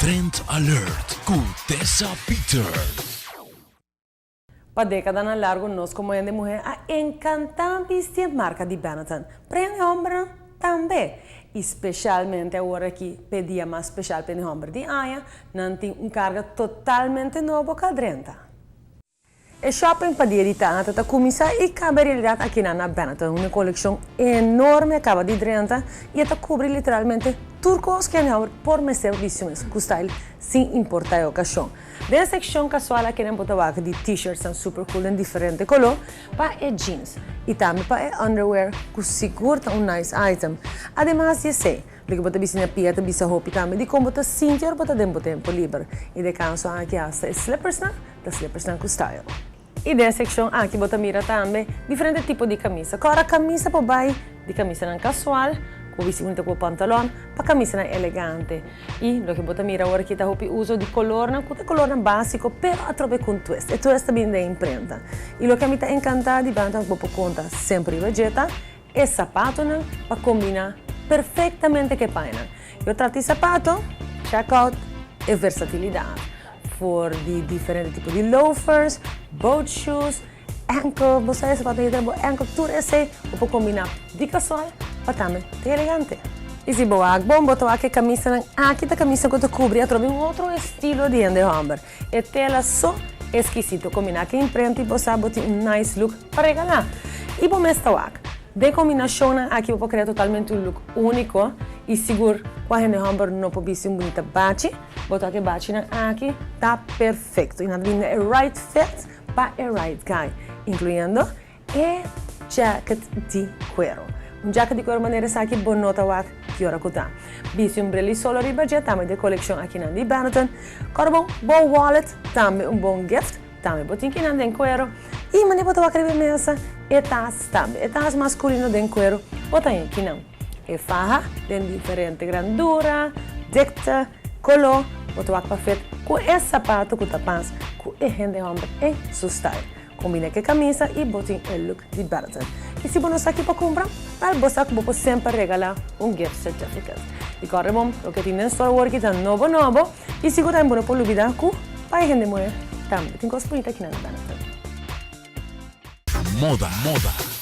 Trend Alert ku Tessa Peters. Pa dékadanan largu nos komo hende muhé a enkantá bisti e marka di Benetton, pero hende hòmbernan tambe. I speshalmente awor aki p'e dia mas speshal p'e hende hòmber di aña, nan tin un karga totalmente nobo ka drenta. E shopping pa dia di tata ta kuminsá i kaba e realidat akinan na Benetton. Un kolekshon enorme a kaba di drenta i e ta kubri literalmente tur kos ku hende hòmber por mester pa bisti mes ku style sin importá e okashon. Den e sekshon kasual akinan bo ta wak di t-shirtsnan super cool den diferente koló pa e jeans i tambe pa e underwear ku sigur ta un nice item. Ademas di esei, Loke bo ta bisti na pia ta bisa hopi tambe di kon bo ta sinti ora bo ta den bo tempu liber. I den kaso aki hasta e slippersnan ta slippersnan ku style. I den e sekshon aki bo ta mira tambe diferente tipo di kamisa. Kòrda kamisa por bai di kamisanan kasual ku bo bisti hunta ku bo pantalon pa kamisanan elegante. I loke bo ta mira awor aki ta hopi uso di kolornan ku ta kolornan básiko pero atrobe ku un twist. E twist ta bini den imprenta. I loke ami ta enkantá di banda ku bo por konta semper riba dje ta E sapatonan pa kombiná perfektamente ku e pañanan. Yo trata e sapato, check out e versatilidat. For di diferente tipo di loafers, boat shoes, ankle, bo sa e sapato ei ta bo ankle, tur esei bo por kombiná di kasual pa tambe ta elegante. I si bo wak bon, bo ta wak e kamisanan aki ta kamisa ku ta kubri atrobe un otro estilo di hende hòmber. E tela so eskisito kombiná ku imprenta i bo sa bo tin un nice look pa regalá. I bo mes ta wak. Den kombinashonnan aki bo por krea totalmente un look úniko i sigur kua hende hòmber no por bisti un bunita bachi, bo ta wak e bachinan aki ta perfekto i nan ta bini na e right fit pa e right guy, inkluyendo E jacket di cuero. Un jacket di cuero manera esaki bo no ta wak ki ora cu ta. Bisti un bril di solo riba dje tambe di e coleccion akinan di Benetton. Cor bon, bo wallet tambe un bon gift. Tambe bo tin kinan den cuero. Y manera bo ta wak riba e mesa, e tas tambe. E tas masculino den cuero bo ta haña kinan. E faha den diferente grandura, dikte, colo, bo ta wak pa fit cu e sapato cu ta pas cu e hende homber en su style. Kombina ku e kamisa i bo tin e look di Benetton. I si bo no sa ki pa kumpra, wel bo sa ku bo por semper regalá un gift certificate. I kòrda bon, loke tin den store awor ki ta nobo nobo i sigur tambe bo no por lubidá ku pa e hende muhé tambe tin kos bunita kinan na Benetton. Moda, moda.